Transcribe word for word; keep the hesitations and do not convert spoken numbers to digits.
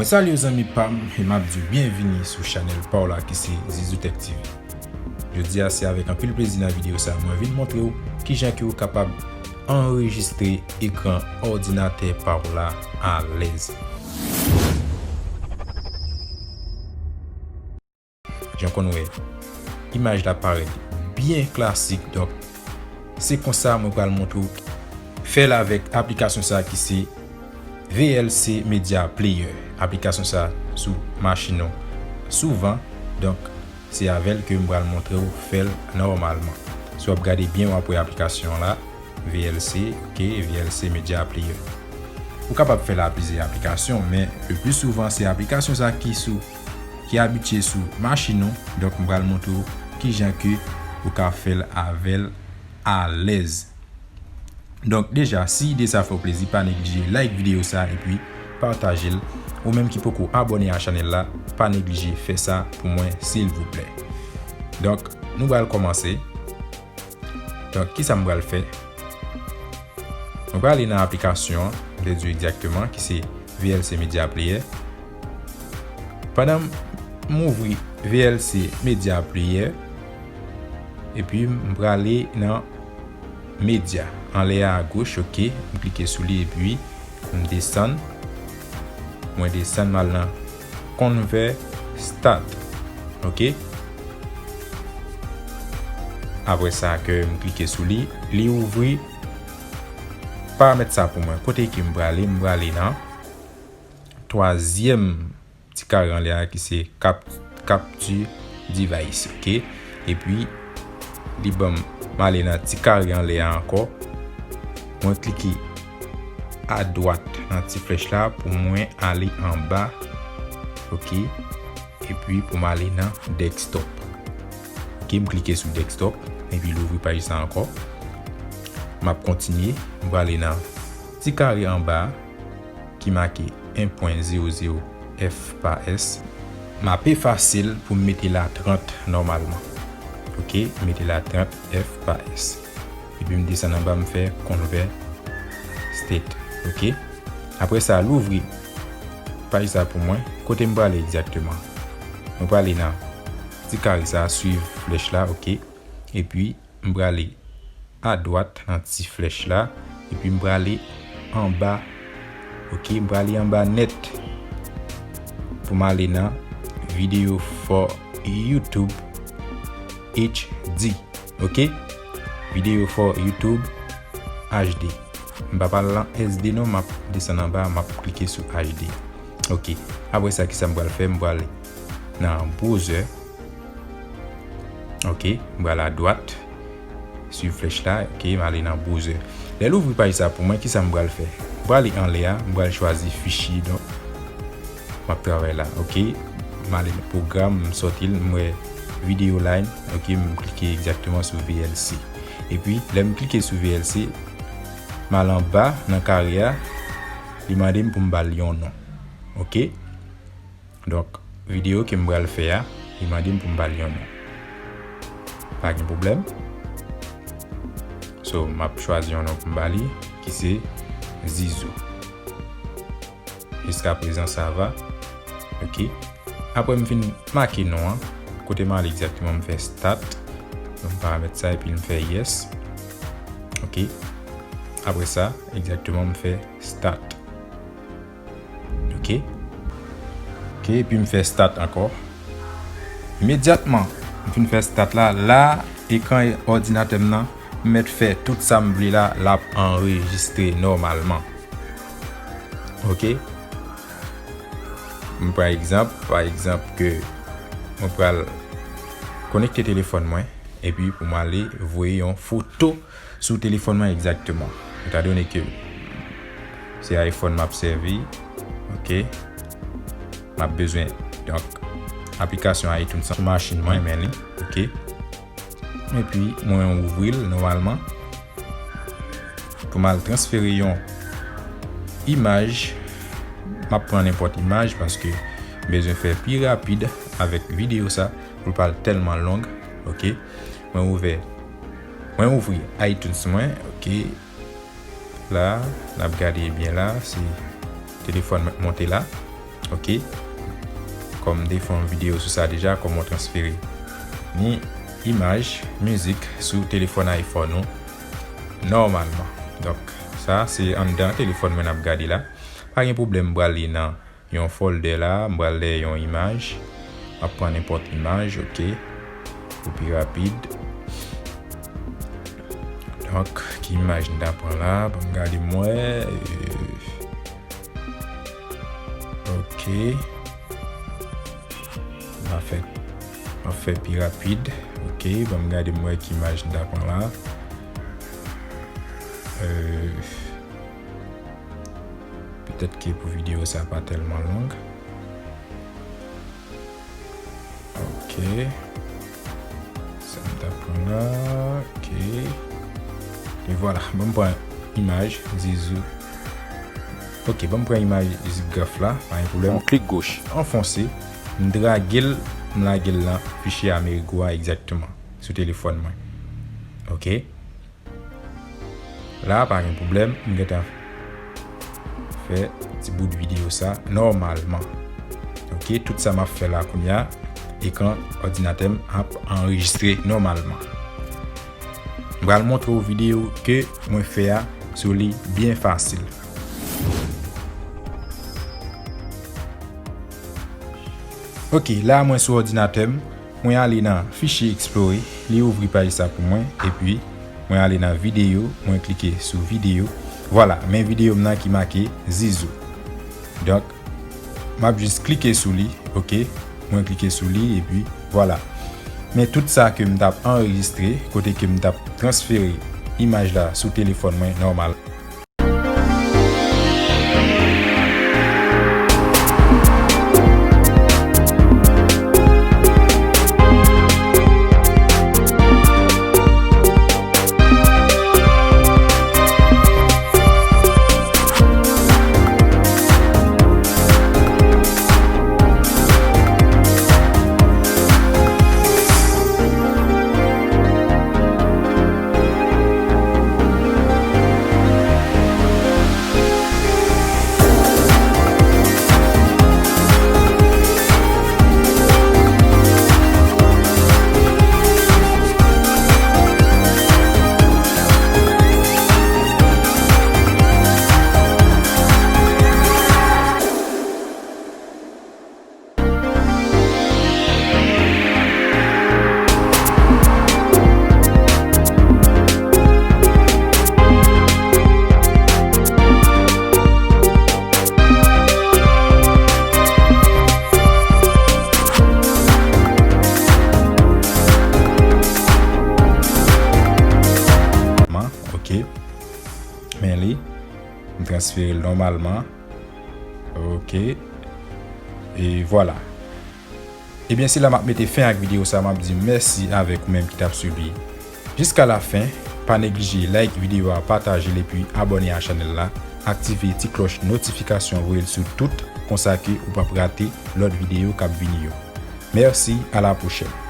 Mwen salye w zanmi pa m e m ap di w byenvini sou chanèl pa w la ki se Zizou Tech T V. Jodi a se avèk anpil plezi nan videyo sa a mwen vin montre w kijan ke w kapab anrejistre ekran òdinatè pa w la alèz. Jan w konn wè, imaj la parèt byen klasik, donk se konsa mwen pral montre w fè l avèk aplikasyon sa a ki se V L C Media Player. Aplikasyon sa a sou machin ou souvan, donk se avè l ke m pral montre w fè l nòmalman. Si w ap gade byen, w ap wè aplikasyon la, V L C, ok, V L C Media Player. Ou kapab fè l a plizyè aplikasyon, men le pli souvan se aplikasyon sa ki sou, ki abitye sou machin ou. Donk, m pral montre w kijan ke ou ka fè l avè l alèz. Donk, deja, si ide sa fè w plezi, pa neglije like videyo sa epi pataje l. Ou menm ki poko abòne a chanèl la, pa neglije fè sa pou mwen, silvouplè. Donk, nou pral kòmanse. Donk, kisa m pral fè? Mwen prale nan aplikasyon an, m te di w egzakteman, ki se V L C Media Player. Pandan m ouvri V L C Media Player, epi m prale nan Media, anlè a agoch, ok, m klike sou li, epi m desann. Mwen desann, m al nan Convert Stat. Ok. Apre sa ke m klike sou li, li ouvri paramèt sa pou mwen. Kote ke m prale? M prale nan twazyèm ti kare anlè a ki se cap-, Capture Device, ok? Epi, li ban m, m ale nan ti kare anlè a ankò. Mwen klike adwat nan ti flèch la pou mwen ale anba, ok? Epi pou m ale nan Desktop. Ok, m klike sou Desktop, epi l ouvri paj sa ankò. M ap kontinye, m prale nan ti kare anba a ki make en pwen zewo zewo F pa S. M ap efase l pou m mete l a trant nòmalman. Ok, m mete l a trant F pa S. Epi m desann anba, m fè Convert Stat. Ok. Apre sa, l ouvri paj sa pou mwen. Kote m prale egzakteman? Mwen prale nan ti kare sa, swiv flèch la, ok. Epi, m prale adwat nan ti flèch la, epi m prale anba, ok, m prale anba nèt pou m ale nan Video for YouTube H D, ok, Video for YouTube H D. M pa pral nan S D non, m ap desann anba, m ap klike sou H D. Ok, apre sa, kisa m pral fè? M prale nan browser. Ok, m pral adwat, swiv flèch la, ok, m ale nan browser. Lè l ouvri paj sa pou mwen, kisa m pral fè? M prale anlè a, m pral chwazi fichye, donk, m ap travay la, ok. M ale nan pwogram, m sòti l, m wè Video Line, ok, m klike egzakteman sou V L C. Epi, lè m klike sou V L C, m al anba nan kare a, li mande m pou m ba l yon non, ok. Donk, videyo ke m pral fè a, li mande m pou m ba l yon non. Pa gen pwoblèm. So, m ap chwazi yon non pou m ba li, ki se Zizou. Jiskaprezan, sa va. Ok. Apre m fin make non an, kote m ale egzakteman, m fè Start. Donk, m paramèt sa, epi m fè Yes. Ok. Apre sa, egzakteman, m fè Start. Ok. Ok, epi m fè Start ankò. Imedyatman, m fin fè Start la, la, ekran òdinatè m nan, m mèt fè tout sa m vle la, l ap anrejistre nòmalman. Ok. M pran egzanp, pa egzanp ke mwen pral konekte telefòn mwen, epi pou m ale voye yon foto sou telefòn mwen egzakteman. Etandone ke se iPhone m ap sèvi, ok, m ap bezwen, donk, aplikasyon iTunes sou machin mwen, men li, ok. Epi, mwen ouvri l nòmalman. Pou m al transfere yon imaj, m ap pran nenpòt imaj paske m bezwen fè pi rapid avèk videyo sa pou l pa tèlman long, ok. Mwen ouvè, mwen ouvri iTunes mwen, ok. La, n ap gade byen la, se telefòn mwen k monte la. Ok. Kòm m te fè yon videyo sou sa deja, kòman w transfere ni imaj, mizik sou telefòn iPhone ou nòmalman. Donk, sa se anndan telefòn mwen n ap gade la. Pa gen pwoblèm, m pral li nan yon folder la, m pral dèyè yon imaj. M ap pran nenpòt imaj, ok. Pou pi rapid. Donk, ki imaj m ta pran la? Ban m gade m wè. Euh, ok. M ap fè, m ap fè pi rapid. Ok, ban m gade m wè ki imaj m ta pran la. Euh, Petèt ke pou videyo sa pa tèlman long. Ok. Sa m ta pran la. Ok. E vwala. Ban m pran imaj Zizou. Ok, ban m pran imaj Zigaf la. Pa gen pwoblèm. Yon klik goch. Anfonse. M drage l, m lage l nan fichye Amerigo a egzakteman. Sou telefòn mwen. Ok. La, pa gen pwoblèm, m gentan fè ti bout videyo sa nòmalman. Ok, tout sa m ap fè la kounye a, ekran òdinatè m ap anrejistre nòmalman. M pral montre w videyo ke mwen fè a sou li byen fasil. Ok, la mwen sou òdinatè m, mwen ale nan fichye Explore, li ouvri paj sa pou mwen, epi mwen ale nan videyo, mwen klike sou videyo. Vwala, men videyo m nan ki make Zizou. Donk, m ap jis klike sou li, ok, mwen klike sou li, epi vwala. Men tout sa ke m t ap anrejistre, kote ke m t ap transfere imaj la sou telefòn mwen nòmal. Ok. Men li. M transfere l nòmalman. Ok. E vwala. Ebyen, se la m ap mete fen ak videyo sa. M ap di mèsi avèk ou menm ki t ap swiv li jiska la fen. Pa neglije like videyo a, pataje l epi abòne a chanèl la. Aktive ti klòch notifikasyon, voye l sou tout, konsa ke ou p ap rate lòt videyo k ap vini yo. Mèsi, a la pwochèn.